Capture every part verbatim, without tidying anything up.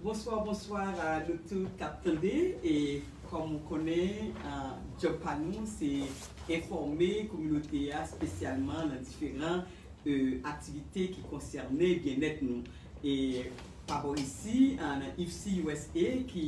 Bonswa, bonswa a nou tout k ap tande. E kòm ou konnen, ah, djòb pa nou, se enfòme kominote a, espesyalman nan diferan, eh, aktivite ki konsène byennèt nou. E pa bò isi, ah, nan I F C U S A ki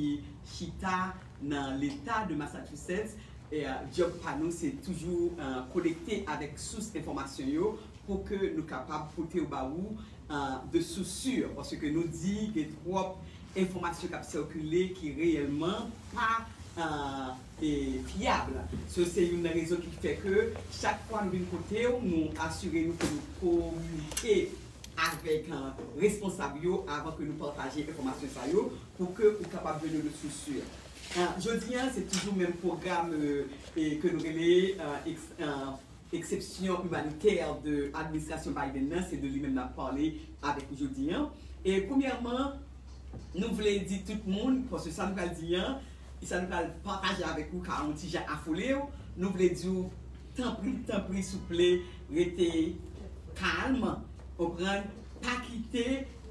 chita nan leta de Massachusetts, e, ah, djòb pa nou, se toujou, ah, konekte avèk sous enfòmasyon yo pou ke nou kapab pote yo ba ou, ah, de sources sûres, paske nou di gen twòp enfòmasyon k ap sikile ki reyèlman pa, ah, e, fyab. So, se youn nan rezon ki fè ke chak fwa nou vin kote w, nou asire nou ke nou kominike avèk, ah, responsab yo avan ke nou pataje enfòmasyon sa yo pou ke ou kapab jwenn yo de sources sûres. Ah, jodi a, se toujou menm pwogram, eh, e, ke nou rele, ah, eks-, ah, eksepsyon imanitè de administrasyon Biden nan, se de li menm n ap pale avèk ou jodi a. E premyèman, nou vle di tout moun, paske sa nou pral di a, e sa nou pral pataje avèk ou ka yon ti jan afole w, nou vle di w, tanpri, tanpri, souple, rete kalm, konprann, pa kite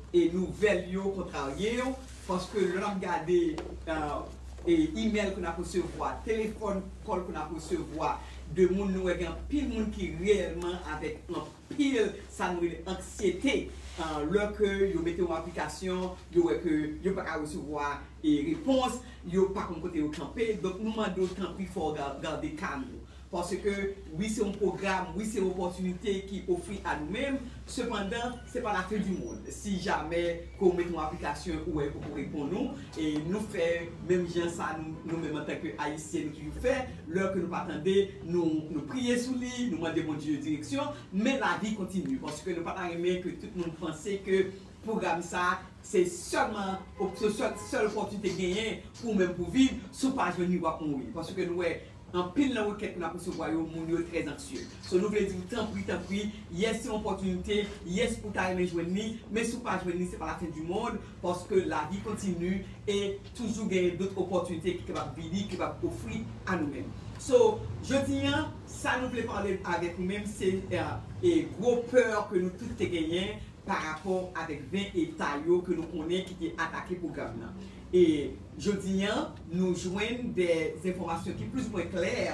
e nouvèl yo kontrarye w, paske lè n ap gade, eh, e imèl ke n ap resevwa, telefòn kòl ke n ap resevwa de moun, nou wè gen anpil moun ki reyèlman avèk anpil sa nou rele anksyete, eh, lè ke yo mete yon aplikasyon, yo wè ke yo pa ka resevwa e repons, yo pa konn kote yo kanpe. Donk, nou mande w, tanpri, fò w ga-, gade kalm ou. Paske, wi, se yon pwogram, wi, se yon opòtinite ki ofri a nou menm. Sepandan, se pa lafen di mond. Si jamè ke w mete yon aplikasyon, ou wè yo poko reponn ou, e nou fè menm jan sa, nou, nou menm antanke Ayisyen, nou toujou fè. Lè ke nou pa tande, nou, nou priye sou li, nou mande Bondye direksyon, men lavi kontinye. Paske nou pa ta renmen ke tout moun panse ke pwogram sa, se sèlman op-, se sèl, sèl opòtinite genyen pou ou menm pou viv, si w pa jwenn li, w ap mouri. Paske nou wè, anpil nan rekèt ke n ap resevwa yo, moun yo trè anksye. So, nou vle di w, tanpri, tanpri, yes, se yon opòtinite, yes, ou ta renmen jwenn li, men si w pa jwenn li, se pa lafen di mond, paske lavi kontinye e toujou genyen dòt opòtinite ki kapab vini, ki kapab ofri a nou menm. So, jodi a, sa nou vle pale avèk ou menm, se, eh, e gwo pè ke nou tout te genyen pa rapò avèk ven eta yo ke nou konnen ki te atake pwogram nan. E jodi a, nou jwenn de enfòmasyon ki plis ou mwen klè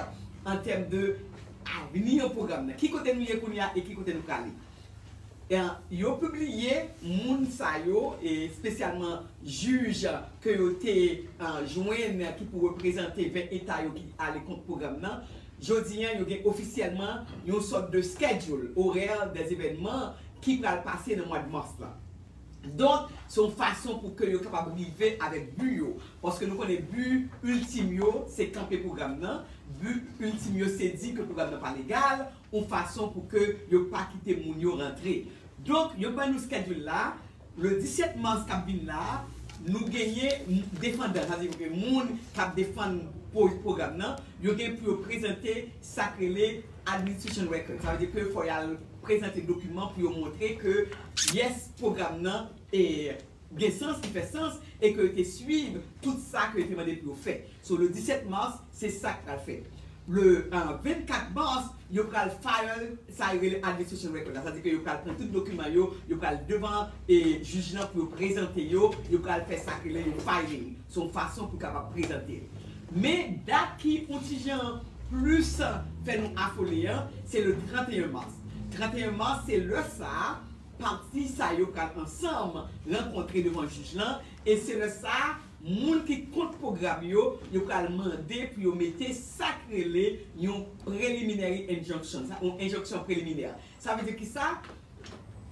an tèm de avni pwogram nan. Ki kote nou ye kounye a e ki kote nou prale? E, yo pibliye moun sa yo, e espesyalman jij ke yo te, e, jwenn ki pou reprezante ven eta yo ki ale kont pwogram nan. Jodi a, yo gen ofisyèlman yon sòt de schedule, orè de zevènman ki pral pase nan mwa de mas la. Donk, se yon fason pou ke yo kapab rive avèk bi yo. Paske nou konnen bi iltim yo, se kanpe pwogram nan. Bi iltim yo, se di ke pwogram nan pa legal, yon fason pou ke yo pa kite moun yo rantre. Donk, yo ban nou schedule la, le disèt mas k ap vin la, nou genyen defandan, sa vle di ke moun k ap defann po-, pwogram nan, yo gen pou yo prezante sa k rele administration record. Sa vle di ke fò y al prezante dokiman pou yo montre ke, yes, pwogram nan, e, gen sans, li fè sans, e ke yo te swiv tout sa ke yo te mande pou yo fè. So, le disèt mas, se sa k pral fèt. Le, euh, vennkat mas, yo pral file sa yo rele administration record la. Sa vle di ke yo pral pran tout dokiman yo, yo pral devan, e, jij lan pou yo prezante yo, yo pral fè sa k rele yon filing. Se yon fason pou kapab prezante l. Men dat ki yon ti jan plis fè nou afole an, se le trannteyen mas. Trannteyen mas, se lè sa a, pati sa yo pral ansanm rankontre devan jij lan, e se lè sa a, moun ki kont pwogram yo, yo pral mande pou yo mete sa k rele yon preliminary injunction, sa, yon enjonksyon preliminè. Sa vle di kisa?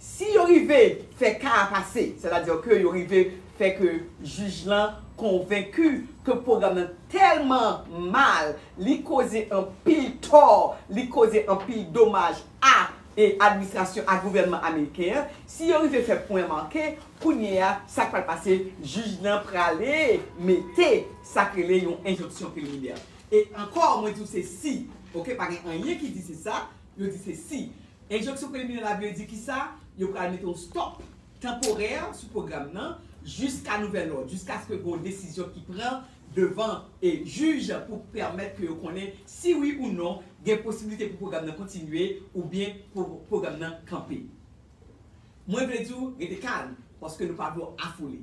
Si yo rive fè ka a pase, sètadi ke yo rive fè ke jij lan konvenki ke pwogram nan tèlman mal, li koze anpil tò, li koze anpil domaj a, e, administrasyon, a gouvènman ameriken an, si yo rive fè pwen make, kounye a, sa k pral pase, jij lan prale mete sa k rele yon enjonksyon preliminè. E ankò, mwen di w se si, oke, pa gen anyen ki di se sa, yo di se si. Enjonksyon preliminè la vle di kisa? Yo pral mete yon stop tanporè sou pwogram nan jiska nouvèl òd, jiskaske gen yon desizyon ki pran devan, e, jij pou pèmèt ke yo konnen si wi ou non gen posiblite pou pwogram nan kontinye oubyen pou pwogram nan kanpe. Mwen vle di w, rete kalm, paske nou pa dwe afole.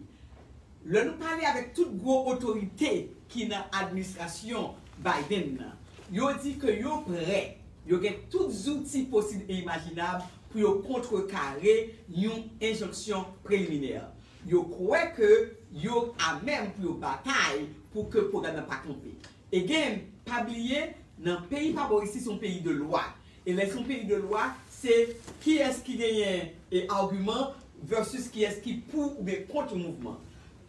Lè nou pale avèk tout gwo otorite ki nan administrasyon Biden nan, yo di ke yo prè, yo gen tout zouti posib e imajinab pou yo kontrekare yon enjonksyon preliminè. Yo kwè ke yo amèm pou yo batay pou ke pwogram nan pa kanpe. Again, pa bliye, nan peyi pa bò isi, se yon peyi de lwa. E lè se yon peyi de lwa, se kiyès ki genyen e agiman versus kiyès ki pou oubyen kont yon mouvman.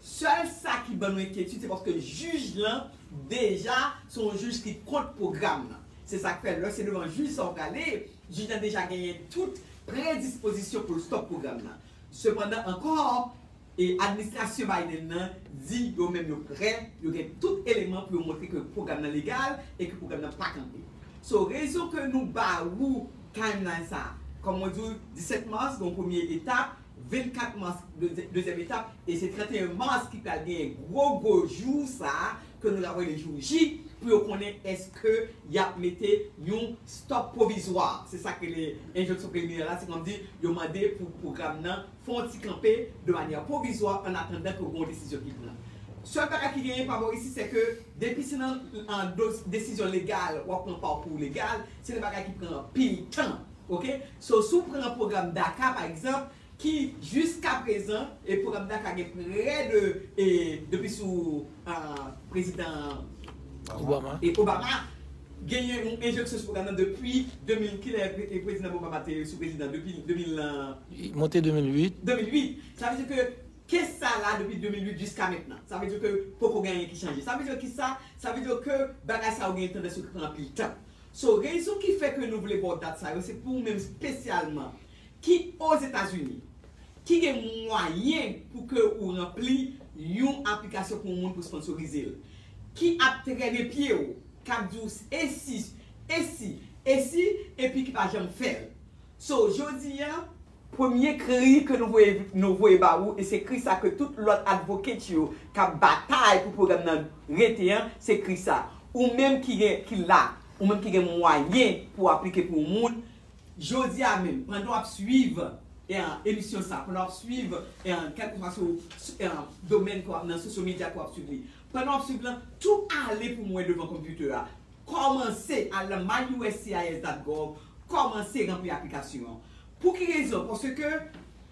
Sèl sa ki ban nou enkyetid, se paske jij lan deja se yon jij ki kont pwogram nan. Se sa k fè lè se devan jij sa w prale, jij lan deja genyen tout predispozisyon pou l stop pwogram nan. Sepandan ankò, e administrasyon Biden nan di yo menm yo prè, yo gen tout eleman pou yo montre ke pwogram nan legal e ke pwogram nan pa kanpe. So, rezon ke nou ba ou timeline sa, kòm mwen di w, disèt mas, gen yon premye etap, vennkat mas, de- dezyèm etap, e se trannteyen mas ki pral genyen gwo, gwo jou sa, ke nou ta voye le jou J, pou yo konnen èske y ap mete yon stop pwovizwa. Se sa k rele enjonksyon preliminè la, se kòmdi yo mande pou pwogram nan fè yon ti kanpe de manyè pwovizwa an atandan ke gen yon desizyon ki pran. Sèl bagay ki genyen pa bò isi, se ke depi se nan an do- desizyon legal, w ap pran pakou legal, se de bagay ki pran anpil tan. Oke? So, si w pran pwogram DACA, pa egzanp, ki jiska prezan, e pwogram DACA gen prè de, e, depi sou a, prezidan Obama. E Obama, genyen yon enjonksyon sou pwogram nan depi de mil, kilè pre- e prezidan Obama te sou prezidan, depi de mil, e, Li monte de mil uit. de mil uit. Sa vle di ke kes sa la depi de mil uit jiska mentnan. Sa vle di ke poko gen anyen ki chanje. Sa vle di ki sa? Sa vle di ke bagay sa yo gen tandans yo pran anpil tan. So, rezon ki fè ke nou vle ba w dat sa yo, se pou ou menm espesyalman ki Ozetazini, ki gen mwayen pou ke ou ranpli yon aplikasyon pou yon moun pou sponsorize l, ki ap trennen pye w, k ap di w e si, e si, e si, epi ki pa janm fè l. So, jodi a, premye kri ke nou voye, nou voye ba ou, e se kri sa ke tout lòt advocate yo k ap batay pou pwogram nan rete an, se kri sa. Ou menm ki gen, ki la, ou menm ki gen mwayen pou aplike pou yon moun, jodi a menm, pandan w ap swiv, e, emisyon sa, pandan w ap swiv, e, kèlkeswa sou, sou, e, domèn ke w ap nan, sosyo medya ke w ap swiv li, pandan w ap swiv lan, tou ale pou mwen devan konpitè a. Kòmanse al nan my U S C I S dot gov, kòmanse ranpli aplikasyon an. Pou ki rezon? Paske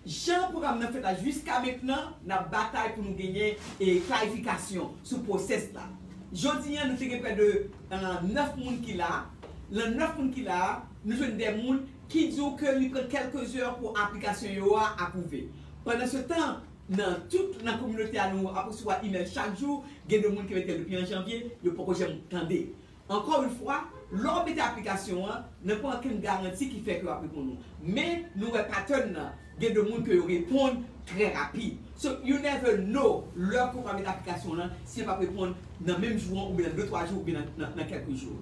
jan pwogram nan fèt la, jiska mentnan, n ap batay pou nou genyen, e, klarifikasyon sou pwosès la. Jodi a, nou te gen prè de, e, nèf moun ki la. Nan nèf moun ki la, nou jwenn de moun ki di w ke li pran kèlke zè pou aplikasyon yo a apwouve. Pandansetan, nan tout, nan kominote a, nou ap resevwa imèl chak jou, gen de moun ki mete l depi an janvye, yo poko janm tande. Ankò yon fwa, lè w mete aplikasyon an, nan pa okenn garanti ki fè ke yo ap reponn ou. Men, nou wè pattern nan, gen de moun ke yo reponn trè rapid. So, you never know lè ke w pral mete aplikasyon w lan, si yo p ap reponn nan menm jou an, oubyen nan de twa jou, oubyen nan, nan, nan kèlke jou.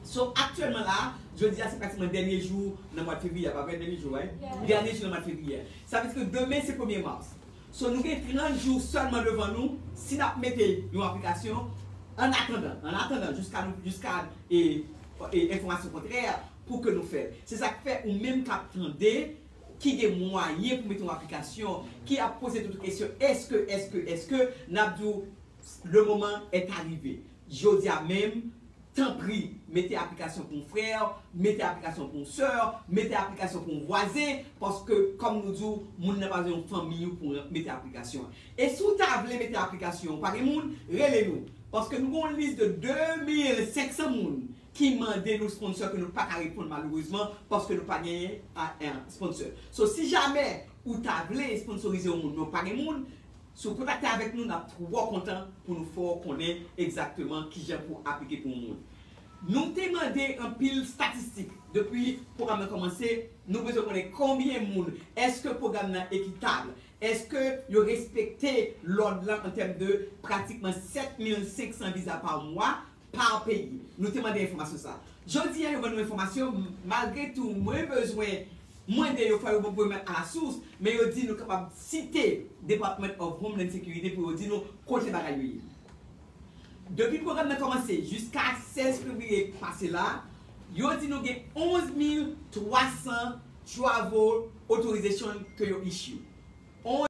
So, aktyèlman la, jodi a, se pratikman dènye jou nan mwa fevriye, pa vre? Dènye jou, right? Dènye jou nan mwa fevriye. Sa vle di ke demen, se premye mas. So, nou gen trant jou sèlman devan nou, si n ap mete yon aplikasyon, an atandan, an atandan, jiska nou, jiska, e, e, enfòmasyon kontrè, pou ke nou fè l. Se sa k fè ou menm k ap tande, ki gen mwayen pou mete yon aplikasyon, ki ap poze tout kesyon, èske, èske, èske, n ap di w, le moment est arrivé. Jodi a menm, tanpri, mete aplikasyon pou yon frè, mete aplikasyon pou yon sè, mete aplikasyon pou yon vwazen, paske, kòm nou di w, moun nan pa bezwen yon fanmi pou mete aplikasyon. E si w ta vle mete aplikasyon, ou pa gen moun, rele nou. Paske nou gen yon lis de de mil senk san moun ki mande nou sponsor ke nou pa ka reponn malerezman, paske nou pa genyen a, a, sponsor. So, si jamè ou ta vle sponsorize yon moun, men ou pa gen moun, si w kontakte avèk nou, n ap twò kontan pou nou fè w konnen egzakteman kijan pou w aplike pou yon moun. Nou te mande anpil estatistik. Depi pwogram nan kòmanse, nou bezwen konnen konbyen moun, èske pwogram nan ekitab, èske yo respekte lòd lan an tèm de pratikman sèt mil senk san viza pa mwa, pa peyi. Nou te mande enfòmasyon sa. Jodi a, yo ban nou enfòmasyon, malgre tou, mwen bezwen mande yo fò yo ban pou yo mèt alasous, men yo di nou kapab site Department of Homeland Security pou yo di nou kote bagay yo ye. Depi pwogram nan kòmanse jiska sèz fevriye pase la, yo di nou gen onz mil twa san travel authorization ke yo issue.